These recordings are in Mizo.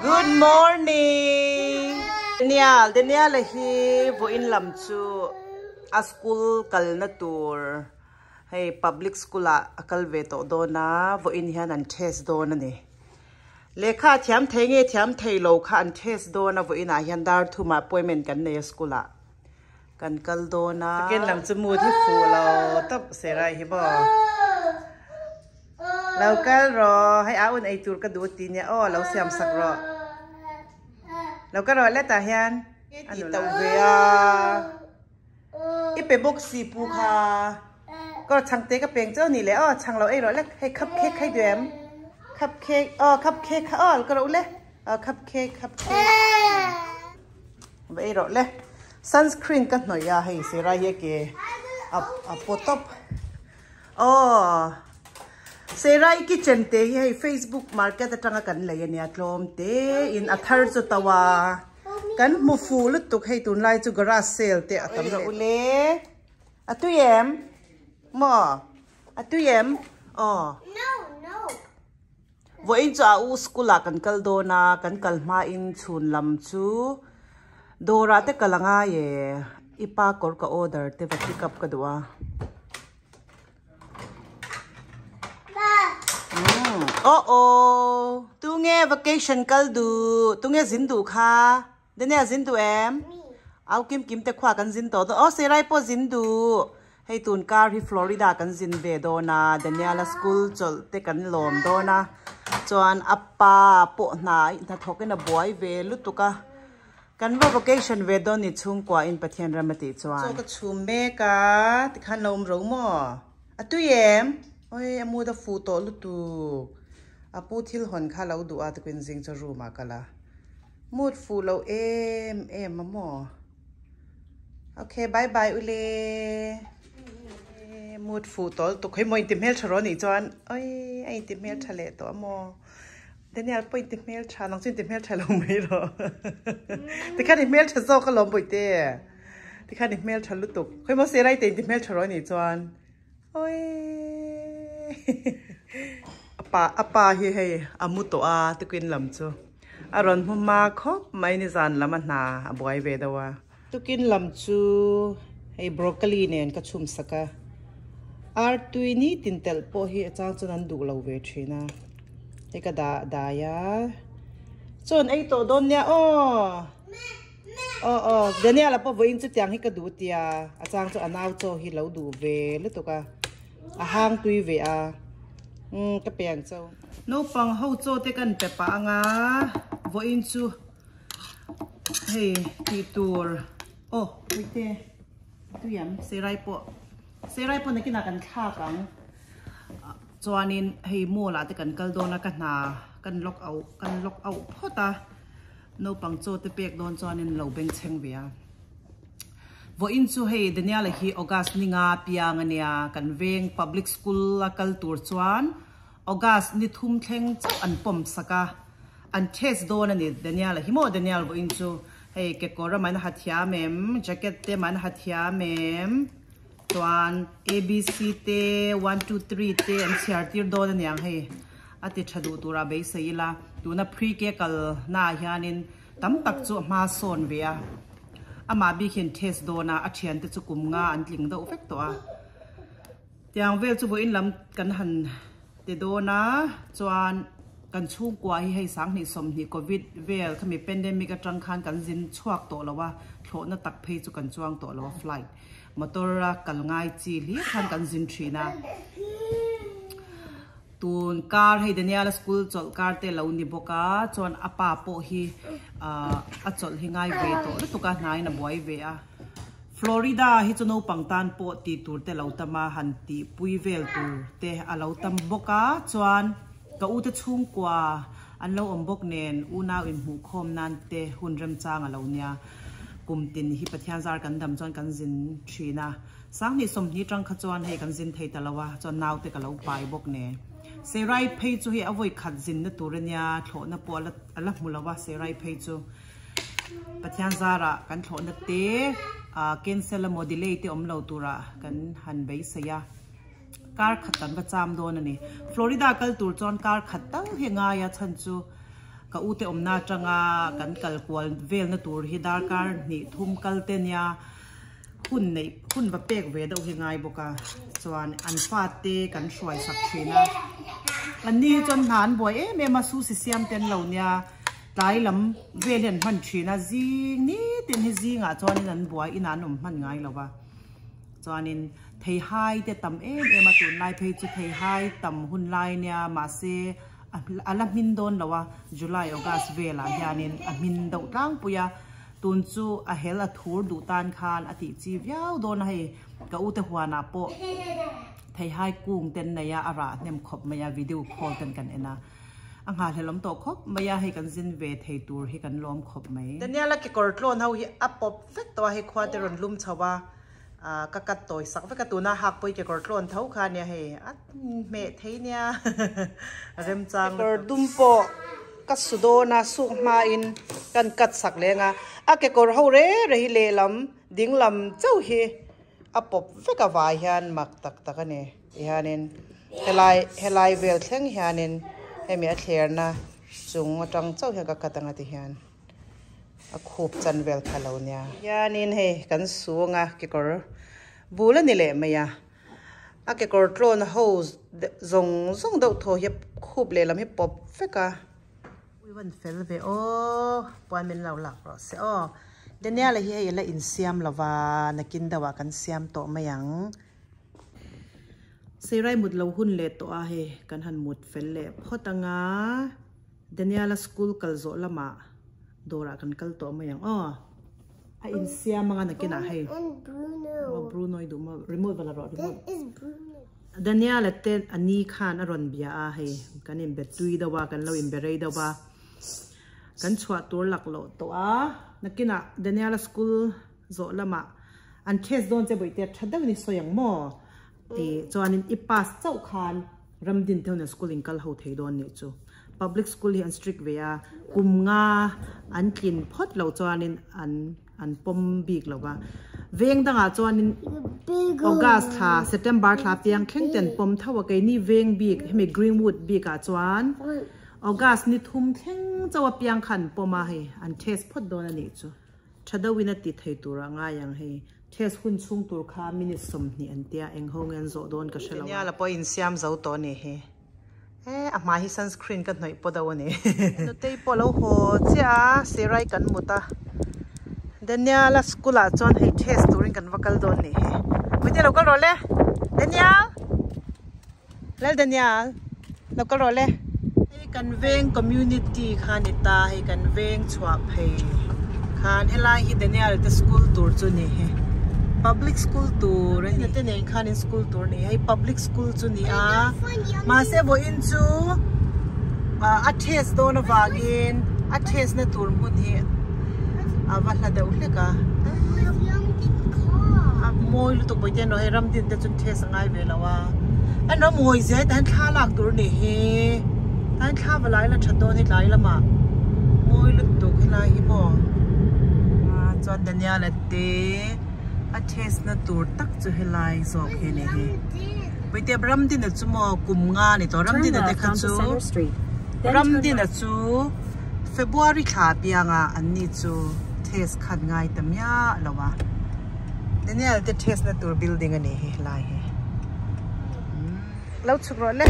Good morning! Daniel, Daniel hi vawiin lam chu a school kalna tur hei public school ah a kal ve tawh dawn a, vawiin hian an test dawn a ni. Lehkha a thiam thei nge thiam thei lo kha an test dawn a, vawiin ah hian dar thum ah appointment kan nei a school ah kan kal dawn a. Second lam chu mood hi fuh lo tawp Serai hi maw. Lo kal rawh, hei a un ei tur ka duh ti nia aw, lo siam sak rawh. Lo kal rawh letah hian a ti tauh ve a, i pe bawk si pu kha. Kawr chhang te ka peng chauh ni le aw, chhang lo ei rawh le, hei cup cake kha i duh em? Cup cake, aw cup cake kha aw, lo kal rawh u le, aw cup cake, cup cake. Va ei rawh le, sunscreen ka hnawih a, hei Serai hi a ke a paw tawp. Aw Serai kitchen te hi hei Facebook market atanga kan lei ania tlawm te in a thar chu to a kan hmu fuh lutuk hei tunlai chu garage sale te a tam leh ule a tui em maw a tui em aw vawiin chu a u school ah kan kal dawn a kan kal hma in chhun lam chu dawr ah te kal a ngai e i pa kawr ka order te va pick up ka duh a. Oh oh tunge vacation kal duh tunge zin duh kha Daniel zin duh em au kim kim te khua kan zin tawh dawn aw Serai pawh zin duh hei tun kar hi Florida kan zin ve dawn a Daniel a school chawlh te kan lawm dawn a chuan a pa pawh hna hnathawk in a buai ve lutuk a. Kan va vacation ve dawn ni chhungkua in Pathian ram a tih chuan. Chaw ka chhum mek a, tikhan lo awm ro maw? A tui em? Oi, a mood a fuh tawh lutuk. A pu thil hawn kha lo duh a tukin zing chu room ah kal a. Mood fuh lo em em a maw? Ok, bye bye ule. Mood fuh tawh lutuk. Hei maw inti hmeltha rawh nih chuan. Oi, a inti hmeltha leh tawh a maw? Daniel pawh inti hmel tha nang chu inti hmel tha lo mai rawh tikhan i hmel tha zawk alawm bawihte tikhan i hmel tha lutuk khawi maw Serai te inti hmel tha rawh anih chuan awii apa apa hi hei a mu tawh a tukin lam chu a rawn hmu hma khawp mai nizan lam a hna a buai ve deuh a. Tukin lam chu hei broccoli nen ka chhum sak a, ar tui ni tin telh pawh hi a chang chuan an duh lo ve thin a, hei ka dah dai a, chuan ei tawh dawn nia aw aw aw Daniel-a pawh vawiin chutiang hi ka duh tia a chang chu a nau chaw hi lo duh ve lutuk a, a hang tui ve a, umm ka pe ang chau. Naupang ho chaw te kan pe pah anga vawiin chu. Hei tih tur aw puite tui ang serai pawh serai pawh nakinah kan thlak ang chuanin hei mall ah te kan kal dawn a ka hna kan lock out kan lock out phawt a naupang chaw te pek dawn chuanin lo beng chheng ve a vawiin chu hei Daniel-a hi August ninga piang ania kan veng public school a kal tur chuan August ni thum thleng chauh an pawm sak a, an test dawn a ni Daniel-a hi maw Daniel vawiin chu hei kekawr a mahna ha thiam em jacket te mahna ha thiam em chuan abc te one two three te an chhiar tir dawn a niang hei a ti tha duh tura beisei ila tuna pre K kal naah hianin tam tak chu a hma sawn ve a amah bik hian test dawn a a thiante chu kum nga an tling deuh vek tawh a. Tiang vel chu vawiin lam kan han ti dawn a, chuan kan chhungkua hi hei sanghnih sawmhnih covid vel khami pandemic atang khan kan zin chhuak tawh lo a, thlawhna tak phei chu kan chuang tawh lo a flight motor a kal ngai chi hlir khan kan zin thin a. Tun kar hei Daniel-a school chawlh kar te lo ni bawk a, chuan a pa pawh hi a chawlh hi ngai ve tawh lutuk a, hnaiin a buai ve a. Florida hi chu naupang tan pawh tih tur te lo tam a, han tih pui vel tur te a lo tam bawk a, chuan ka ute chhungkua an lo awm bawk nen unau inhmuhkhawm nan te hun remchang a lo nia. Kum tin hi Pathian zar kan dam chuan kan zin thin a, Sanghnih sawmhnih tang kha chuan hei kan zin thei ta lo a, chuan naute ka lo pai bawk nen. Serai phei chu hei a vawi khat zinna tur a nia, thlawhna pawh a la hmu lo a, Serai phei chu Pathian zarah kan thlawhna te cancel emaw delay te awm lo turah kan han beisei a, kar khat kan va cham dawn a ni. Florida kal tur chuan kar khat tal hi a ngai a, chhan chu. Ka ute awmna atanga kan kal kual velna tur hi darkar hnih thum kal te nia hun neih hun va pek ve deuh hi ngai bawk a chuan an fate kan hruai sak thin a an ni hi chuan hna an buai em em a sushi siam te an lo nia tlai lam vel hi an hman thin a zing nitin hi zingah chuanin an buai inah an awm hman ngai lo va chuanin theihai te tam em em a tunlai phei chu theihai tam hun lai nia mahse a la hmin dawn lo a July August velah hianin a hmin deuh tlangpui a. Tun chu a hel a thur duh tan khan a tih chi viau dawn a hei ka ute huanah pawh theihai kung ten nei a a rah hnem khawp mai a video call ten kan en a a nghahhlelawm tawh khawp mai a hei kan zin ve thei tur hi kan lawm khawp mai. Daniel a kekawr tlawn ho hi a pawp vek tawh a hei khua te rawn lum chho a ah ka cut tawi sak vek a tuna hak pawh hi kekawr tlawn tho kha ania hei a hmeh thei nia remchang kekawr dum pawh Ka su dawn a, suk hmain kan cut sak leng a, a kekawr ho re re hi lehlam dinglam chauh hi a pawp vek a vai hian mak tak tak a ni tihianin helai helai vel thleng hianin hemi a thlerna chung atang chauh hian ka cut anga tihian a khup chan vel kha lo nia. Hianin hei kan su anga kekawr bul a ni leh mai a. A kekawr tlawn ho zawng zawng deuh thaw hi khup lehlam hi pawp vek a. Ui van fel ve aw puan min lo lak rawh se aw. Daniel-a hi hei a la insiam lo va nakin deuhah kan siam tawh mai ang. Seirai mut lo hun leh tawh a hei kan han mut fel leh phawt anga Daniel-a school kal zawh lamah dawrah kan kal tawh mai ang aw. A insiam anga nakinah hei. Oh Bruno i duh maw remote va la rawh remote. Daniel-a te a ni khan a rawn bia a hei kan inbe tui deuh a kan lo inbe rei deuh a kan chhuah tur lak loh tawh a nakinah Daniel-a school zawh lamah an test dawn che bawihte tha deuhin i sawi ang maw tih chuanin i pass chauh khan Ramdin te hun school in kal ho thei dawn nih chu. Public school hi an strict ve a, kum nga an tlin phawt loh chuanin an an pawm bik lo va. Veng dangah chuanin August thla, September thla piang thleng te an pawm tho a, keini veng bik hemi Greenwood bikah chuan August ni thum thleng chauh a piang kha an pawm a, hei an test phawt dawn a nih chu. Tha deuhin a ti thei tur a ngai ang hei. Test hun chhung tur kha minute 20 an tia, eng ho nge an zawh dawn ka hre lo a. Daniel-a pawh insiam zo tawh a ni hi. E a hmai hi sunscreen ka hnawih pawh deuh a ni. Nutei pawh lo haw chiah a, Sirai kan mut a. Daniel-a school ah chuan hei test turin kan va kal dawn a ni hi. Puitea lo kal rawh le. Daniel! Lal Daniel! Lo kal rawh le. Hei kan veng community kha ni ta, hei kan veng chhuah phei khan helai hi Daniel te school tur chu ni hi. Public school tur a ni. Te nen khan in school tur ni hei public school chu ni a. Mahse vawiin chu a test dawn avangin a test na tur hmun hi a va hla deuh hlek a. A mawi lutuk bawih te an rawh hei ram din te chu test a ngai ve lo a. An ram mawi zia hi tahan thla lak tur a nih hi. Tahan thla va lai la that dawn hi tlai lamah mawi lutuk helai hi maw. Chuan Daniel-a te a test na tur tak chu helai zawk hi a ni hi. Puite Ramdina chu maw kum nga ni tawh Ramdina te kha chu Ramdina chu February thla pianga an ni chu test khan ngai ta miah lo a Daniel te test na tur building a ni hi helai hi lo chhuk rawh le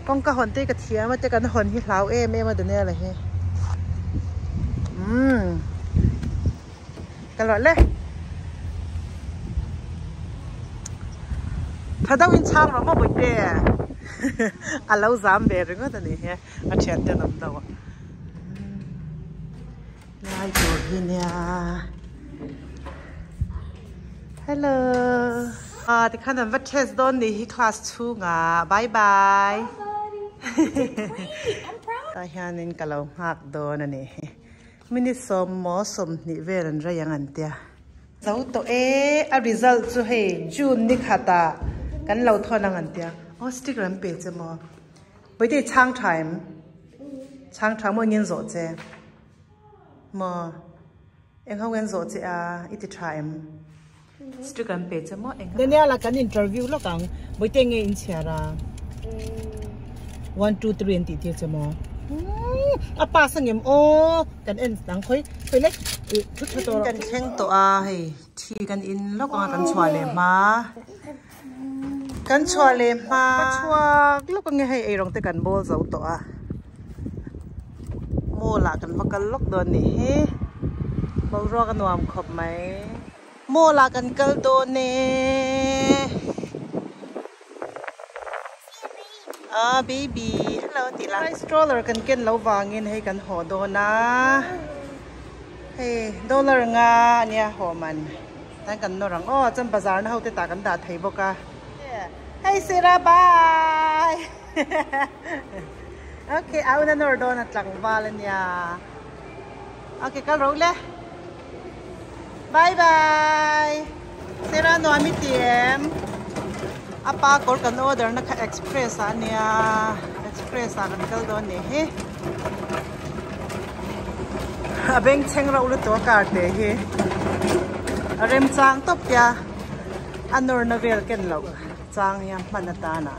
kawngka hawn te hi ka thiam a te kan hawn hi hlau em em a Daniel a hi umm. Ka rawh le. Tha deuh in chhang rawh maw Bawihte. A lo zam ve ringawt a ni hi a thian ten awm deuh a. Lai tur hi nia. Hello. Ah tikhan an va test dawn ni hi class chhungah. Bye bye. Tah hianin ka lo nghak dawn a ni hi. Minute sawm maw 20 vel an rei ang an tia. Zo tawh e, a result chu hei June ni khatah kan lo thawn ang an tia. Aw sticker an pe che maw? Bawihte chhang tha em? Chhang tha maw engin zawh che? Maw? Eng ho ngen zawh che a i ti tha em? Sticker an pe che maw? Eng Daniel-a kan interview lawk ang. Bawihte nge in chhiar a? One two three an tih tir che maw? A pass angem aw kan en dang khawi khawi lek ih thu tha tawh kan thleng tawh a hei thi kan in lawk anga kan chhuah leh hma kan chhuah leh hma ka chhuak lawk ange hei eirawng te kan bawl zo tawh a mall ah kan va kal lawk dawn nih hi boruak a nuam khawp mai mall ah kan kal dawn e. Ah baby hello tih la. Stroller kan ken lo vangin hei kan haw dawn a hei dollar nga ania haw man tan kan nawr ang aw chuan bazar na ho te tah kan dah thei bawk a hei sira bye okay a una nawr dawn a tlangval ania okay kal ro le Bye bye Sera nuam i ti em a pa kawr kan order na kha express ah ania express ah kan kal dawn nih hi a beng chheng rauh lutuk a car te hi a remchang tawp tia a nawr na vel ken loh chang hian hman atana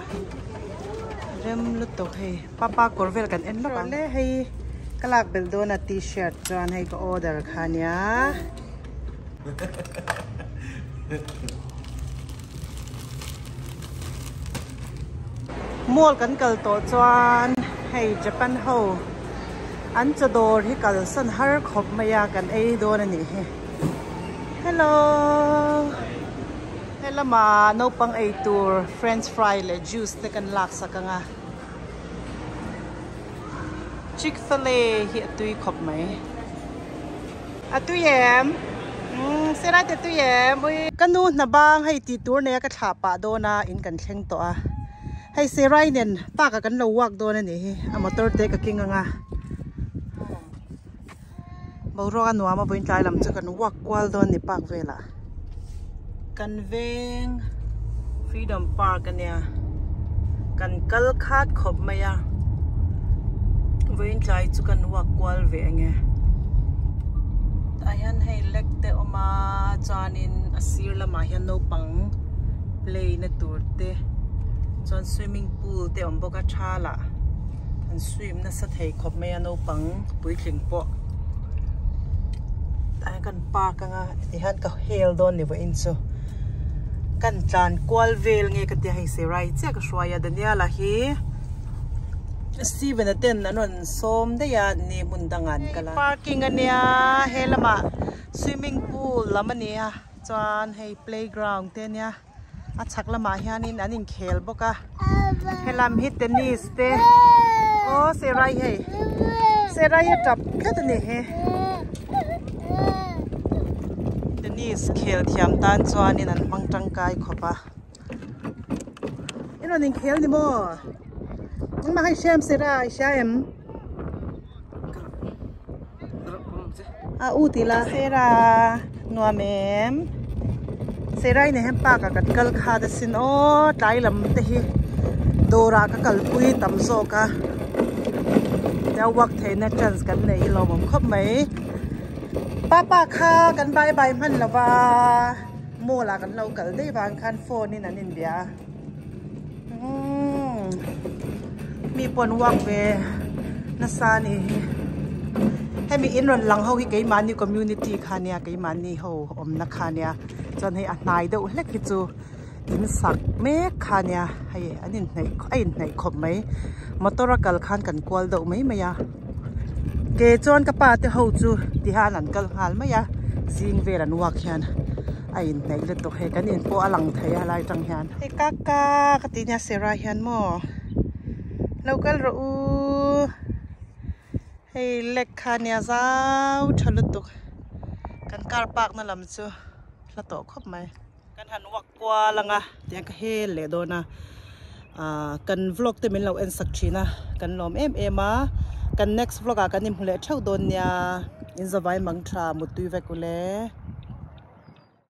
rem lutuk hei. Papa kawr vel kan en lawk ang. Hei ka lak belh dawn a t-shirt chuan hei ka order kha nia. Mall kan kal tawh chuan hei Japan ho an chaw dawr hi kalsan har khawp mai a kan ei dawn a nih hi. Hello. Helama naupang ei tur french fry leh juice te kan lak sak ang a. Chick-fil-A hi a tui khawp mai. A tui em? Umm Serai te tui em? Ui. Ka nu hna bang hei tih tur nei a ka thlah pah dawn a in kan thleng tawh a. Hei Serai nen park ah kan lo walk dawn a nih hi a motor te ka keng ang a. Boruak a nuam a vawiin tlai lam chu kan walk kual dawn a ni park velah. Kan veng Freedom Park a nia kan kal khat khawp mai a vawiin tlai chu kan walk kual ve ang e. Tah hian hei lek te awm a chuanin a sir lamah hian naupang play na tur te chuan swimming pool te awm bawk a thal ah. An swim nasa thei khawp mai a naupang puitling pawh tah hian kan park anga tihian ka hel dawn ni vawiin chu kan tlan kual vel nge ka tia hei Serai chiah ka hruai a Daniel-a hi Steven-a ten an rawn sawm daih a ni hmun dangah an kal a parking ania he lamah swimming pool lam a ni a chuan hei playground te ania. A chhak lamah hianin an inkhel bawk a helam hi tennis te aw serai hei serai hi a tap tlat a ni hi tennis khel thiam tan chuanin an hmang tangkai khawp a i rawn inkhel ni maw engmah kha i hria em serai i hria em A u ti la Sera nuam em Sera in hem park ah kan kal khat asin aw tlai lam te hi dawr ah ka kalpui tam zawk a tia walk theih na chance kan nei hi lawmawm khawp mai papa kha kan bye bye hman lo va mall ah kan lo kal daih vang khan phone in an inbia a umm mi pawh an walk ve nasa a nih hi hemi in rawn lang ho hi keimahni community kha ania keimahni ho awmna kha ania chuan hei a hnai deuh hlek hi chu in sak mek kha ania hei an inhnaih a inhnaih khawp mai motor a kal khan kan kual deuh mai mai a ke chuan ka pa te ho chu tihian an kal nghal mai a zing vel an walk hian. A inhnaih lutuk hei kan in pawh a lang thei a lai tang hian. Hei kaka ka tih nia Sarah hian maw lo kal rawh u hei lek kha nia zau tha lutuk kan car park na lam chu hla tawh khawp mai. Kan han walk kual anga tiang ka hel leh dawn a ah kan vlog te min lo en sak thin a kan lawm em em a kan next vlog ah kan inhmu leh theuh dawn nia in zavai mang tha muttui vek ule.